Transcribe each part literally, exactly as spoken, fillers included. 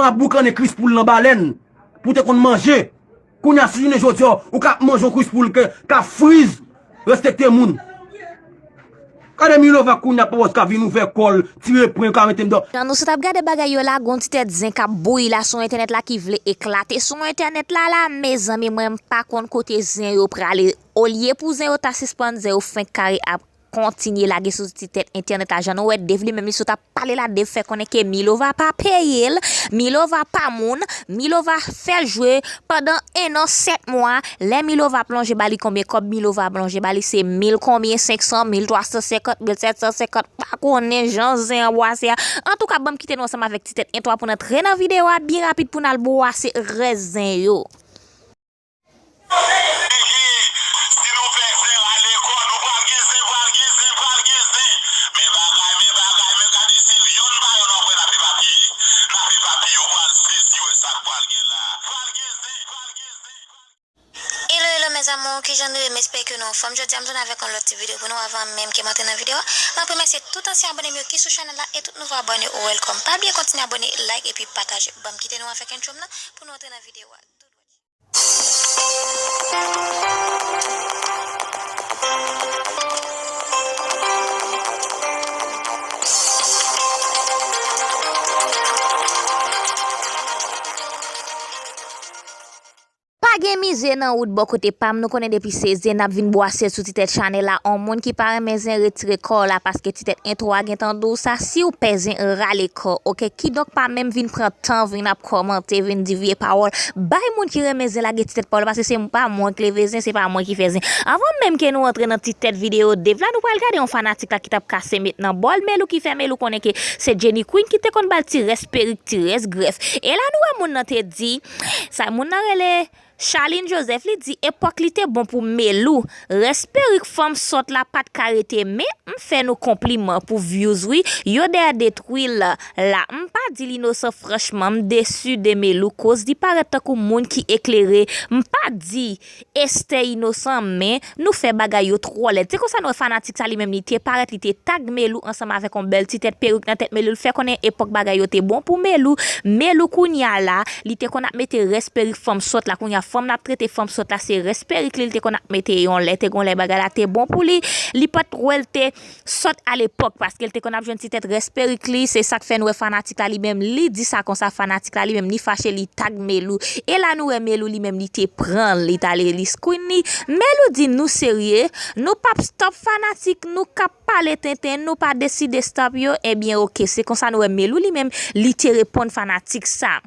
Ap boukannen kwis poul nan balèn pou te konn manje. Kounye a, si jounen jodi a, ou ka ap manje yon kwis poul ke, k ap friz, respekte moun. Gade Milova kounye a, Pawòz ka vin ouvè kò l, tire pwen, ka mete m dò. Jan nou sot ap gade bagay yo la, gon ti tèt zen k ap bouyi la sou entènèt la ki vle eklate sou entènèt la la, mezanmi, mwen m pa konn kote zen yo prale. Olye pou zen yo ta sispann, zen yo fenk kare ap kontinye lage sou ti tèt entènèt la. Jan nou wè Dave li menm li sot ap pale la, Dave fè konnen ke Milova pa peye l, Milova pa moun, Milova fè l jwe pandan en an, sèt mwa. Lè Milova plonje ba li konbyen kòb, Milova plonje ba li se mil konbyen, senk san, mil twa san senkant, mil sèt san senkant, pa konnen jan zen an bwase a. Antouka, ban m kite nou ansanm avèk ti tèt entwa pou n antre nan videyo a byen rapid pou n al bwase rès zen yo. Si nou fè zen rale kò, nou pral gen zen, pral gen zen, pral gen zen. Men bagay, men bagay, men gade si yonn pa yonn w ap wè n ap epapiye. N ap epapiye, w pral sezi wè sa k pral gen la. Pral gen zen, pral gen zen, pral gen zen. Hello hello mes amours, kijan nou ye? M espere ke nou anfòm. Jodi a m tounen avèk yon lòt ti videyo pou nou. Avan menm ke m antre nan videyo a, m ap remèsye tout ansyen abòne m yo ki sou chanèl la e tout nouvo abòne, welcome. Pa bliye kontinye abòne, like epi pataje. Ban m kite nou avèk entwo m nan pou nou antre nan videyo a. Pa gen mize nan wout bò kote pa m, nou konnen depi se zen n ap vin bwase sou ti tèt chanèl la. On moun ki pa renmen zen retire kò w la paske ti tèt entwo a gentan di w sa, si w pè zen rale kò w, oke? Kidonk pa menm vin pran tan vin ap kòmante, vin di vye pawòl. Bay moun ki renmen zen lage ti tèt pa w la paske se pa mwen k leve zen, se pa mwen ki fè zen. Avan menm ke nou antre nan ti tèt videyo Dave la, nou pral gade yon fanatik la ki t ap kase met nan bòl Melou ki fè Melou konnen ke se Jenny Queen ki te konn ba l ti rès perik, ti rès grèf. E la nou wè moun nan te di, sa moun nan rele Charline Joseph, li di epòk li te bon pou Melou. Rès perik fanm sòt la pa t ka rete, men m fè nou konpliman pou views wi, yo dèyè detwi l la. M pa di l inosan, franchman m desi de Melou koz li parèt tankou moun ki eklere. M pa di Esther inosan, men nou fè bagay yo twò lèd. Se konsa nou wè fanatik sa li menm li te parèt, li te tag Melou ansanm avèk yon bèl ti tèt perik nan tèt Melou. Li fè konnen epòk bagay yo te bon pou Melou. Melou kounye a la, li te konn ap mete rès perik fanm sòt la. Kounye a fanm l ap trete fanm sòt la, se rès perik li, li te konn ap mete yon lè, te gon lè bagay la te bon pou li. Li pa t wè l te sòt alepòk, paske l te konn ap jwenn ti tèt rès perik li, se sa k fè n wè fanatik la li menm li di sa konsa, fanatik la li menm li fache, li tag Melou. E la nou wè Melou li menm li te pran l, li t ale li screen li. Melou di nou serye, nou p ap stop fanatik nou k ap pale tenten, nou pa deside stop yo, ebyen oke, se konsa nou wè Melou li menm li te reponn fanatik sa.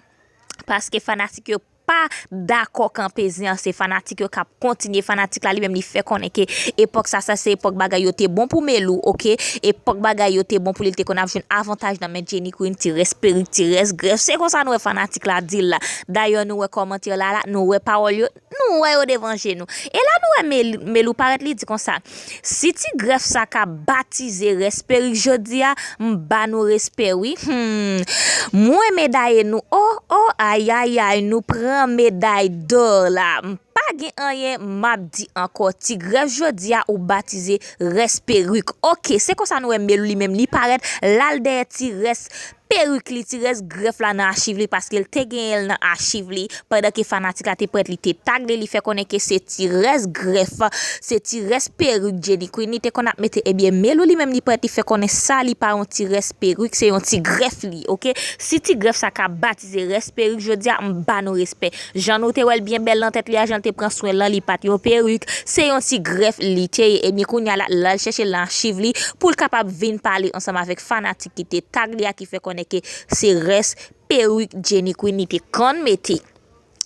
Paske fanatik yo pa dakò kanpe zen an, se fanatik yo k ap kontinye, fanatik la li menm li fè konnen ke epòk sa, sa se epòk bagay yo te bon pou Melou, oke? Epòk bagay yo te bon pou li, li te konn ap jwenn avantaj nan men Jenny Queen, ti rès perik, ti rès grèf, se konsa nou wè fanatik la di l la. Dayè nou wè kòmantè la la, nou wè pawòl yo, nou wè yo devan je nou. E la nou wè Melou parèt li di konsa, si ti grèf sa ka batize rès perik jodi a, m ba nou respè wi. Hmm. Mwen medaye nou, oh oh, ayayay, nou pran meday dò la. M pa gen anyen m ap di ankò. Ti grèf jodi a ou batize rès perik. Oke, se konsa nou wè Melou li menm li parèt, l al dèyè ti rès perik li, ti rès grèf la nan achiv li, paske l te genyen l nan achiv li, pandan ke fanatik la te prèt, li te tag li, li fè konnen ke se ti rès grèf, se ti rès perik Jenny Queen li te konn ap mete. Ebyen Melou li menm li prèt, li fè konnen sa li pa yon ti rès perik, se yon ti grèf li, oke? Si ti grèf sa ka batize rès perik jodi a, m ba nou respè. Jan nou te wè l byen bèl nan tèt li a, jan l te pran swen l lan, li pa t yon perik, se yon ti grèf li te ye. Ebyen kounye a la, l al chèche l nan achiv li pou l kapab vin pale ansanm avèk fanatik ki te tag li a, ki fè konnen ke se rès perik Jenny Queen li te konn mete.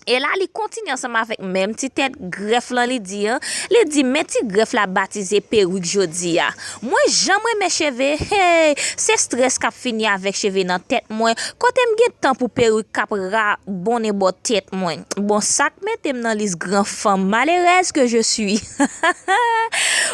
E la li kontinye ansanm avèk menm ti tèt grèf lan li di an, li di men ti grèf la batize perik jodi a. Mwen jan m renmen cheve, hey, se strès k ap fini avèk cheve nan tèt mwen, kote m gen tan pou perik k ap rabonnen bò tèt mwen. Bon sa k mete m nan lis gran fanm malerèz ke je suis.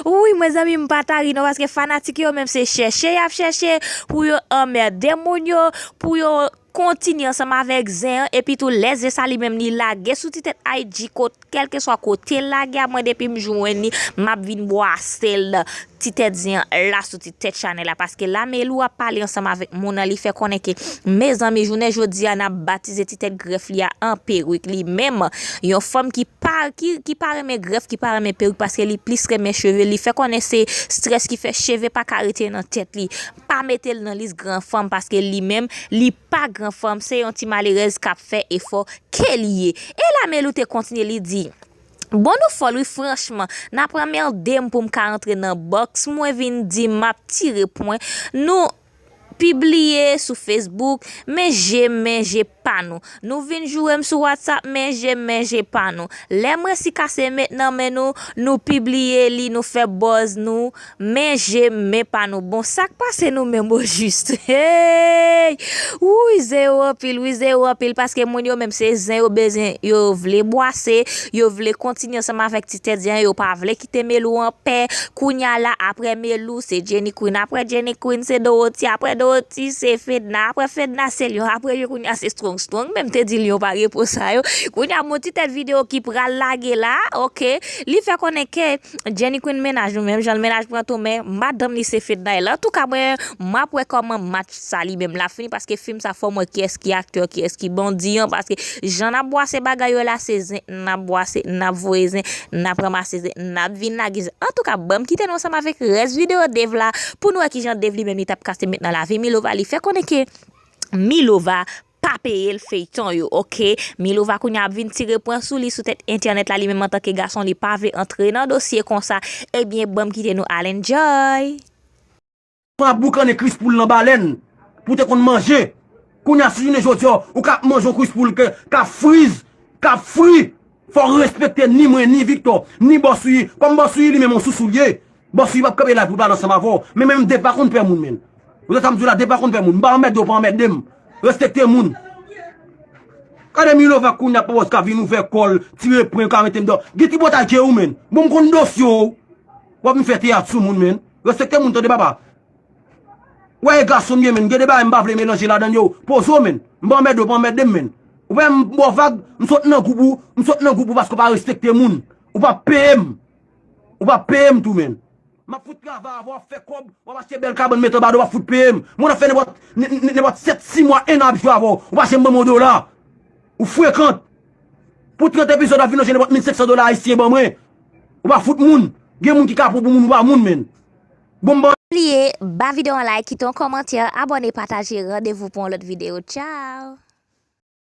Wi mezanmi m pa ta ri non paske fanatik yo menm se chèche y ap chèche pou yo anmède moun yo, pou yo kontinye ansanm avèk zen an, epi tou lè zen sa li menm li lage sou ti tèt I G kot, kèlkeswa kote l lage a, mwen depi m jwenn li, m ap vin bwase l. ti tèt zen an la sou ti tèt Chanèl la, paske Lamelou ap pale ansanm avèk moun nan, li fè konnen ke, mezanmi, jounen jodi a, n ap batize ti tèt grèf li a an perik. Li menm, yon fanm ki pa, ki, ki pa renmen grèf, ki pa renmen perik, paske li plis renmen cheve. Li fè konnen se strès ki fè cheve pa ka rete nan tèt li. Pa mete l nan lis gran fanm, paske li menm, li pa gran fanm, se yon ti malerèz k ap fè efò ke li ye. E Lamelou te kontinye, li di, bon, nou fòl wi, franchman, n ap anmède m pou m ka antre nan bòks, mwen vin di m ap tire pwen. Nou pibliye sou Facebook, men je, men je pa nou. Nou vin joure m sou WhatsApp, men je, men je pa nou. Lè m resi kase met nan men nou, nou pibliye li, nou fè buzz nou, men je, men pa nou. Bon, sa k pase nou menm o jis? Hey! Wouy, zen yo anpil, wi, zen yo anpil, paske moun yo menm se zen yo bezwen, yo vle bwase, yo vle kontinye ansanm avèk ti tèt zen an, yo pa vle kite Melou an pè. Kounya la, apre Melou, se Jenny Queen, apre Jenny Queen, se Dorothy, apre Dorothy, se Fedna, apre Fedna, se Lion, apre Lion, kounya se Strong. Strong menm te di Lion pa repo sa yo. Kounya, bon, ti tèt videyo ki pral lage la, oke, li fè konnen ke Jenny Queen mennaj ou menm jan l mennaj pran tou, men madanm li se Fednaelle. Antouka, mwen, m ap wè kòman match sa li menm la fini, paske fim sa fò m wè kiyès ki aktè, kiyès ki bandi an, paske jan n ap bwase bagay yo la, se zen n ap bwase, n ap voye zen, n ap ranmase zen, n ap vin lage zen. Antouka, ban m kite nou ansanm avèk rès videyo Dave la, pou nou wè kijan Dave li menm li t ap kase met nan lavi Milova. Li fè konnen ke Milova pa peye l feyton yo, oke? Milova kounya ap vin tire pwen sou li sou tèt entènèt la, li menm antanke gason, li pa vle antre nan dosye konsa. Ebyen, ban m kite nou al enjoy. Fanm ap boukannen Chris Pool nan balèn pou te konn manje. Kounya, si jounen jodi a, ou ka ap manje yon Chris Pool ke, k ap friz, k ap fri, fò w respekte ni mwen, ni Victor, ni Bòswi. Kòm Bòswi, li menm yon sousou l ye. Bòswi p ap kanpe la pou l pale ansanm avè w. Men menm Dave pa konn pè moun, men. Ou tande sa m di w la, Dave pa konn pè moun. M pa anmède w, pa anmède m. Respekte moun. Gade Milova kounya, pa bòs ka vin ouvè kò l, tire pwen, ka mete m dò. Gen tripotay ke ou, men. Bon, m konn dosye w. W ap vin fè teyat sou moun, men. Respekte moun, tande papa. Wè, e gason m ye, men. Gen de bagay m pa vle melanje ladan l yo. Poze w, men. M pa anmède w, pa anmède m, men. Ou pa wè m ba w vag, m sot nan gwoup ou, m sot nan gwoup ou paske w pa respekte moun. Ou p ap peye m. Ou p ap peye m tou, men. M ap fout travay avè w, w ap fè kòb, w ap achte bèl kabann, mete anba do, w ap fout peye m. Mwen, w ap fè nenpòt, nen-, nen-, nenpòt sèt, sis mwa, en an ap jwe avè w. Ou pa janm ban m yon dola. Ou frekan. Pou trant epizòd, w ap vin manje nenpòt mil senk san dola ayisyen ban mwen. Ou pa fout moun. Gen moun ki ka pran w pou moun, ou pa moun, men. Bon, m ban. Bliye, ba videyo an like, kite yon kòmantè, abòne, pataje, randevou pou yon lòt videyo. Tchao!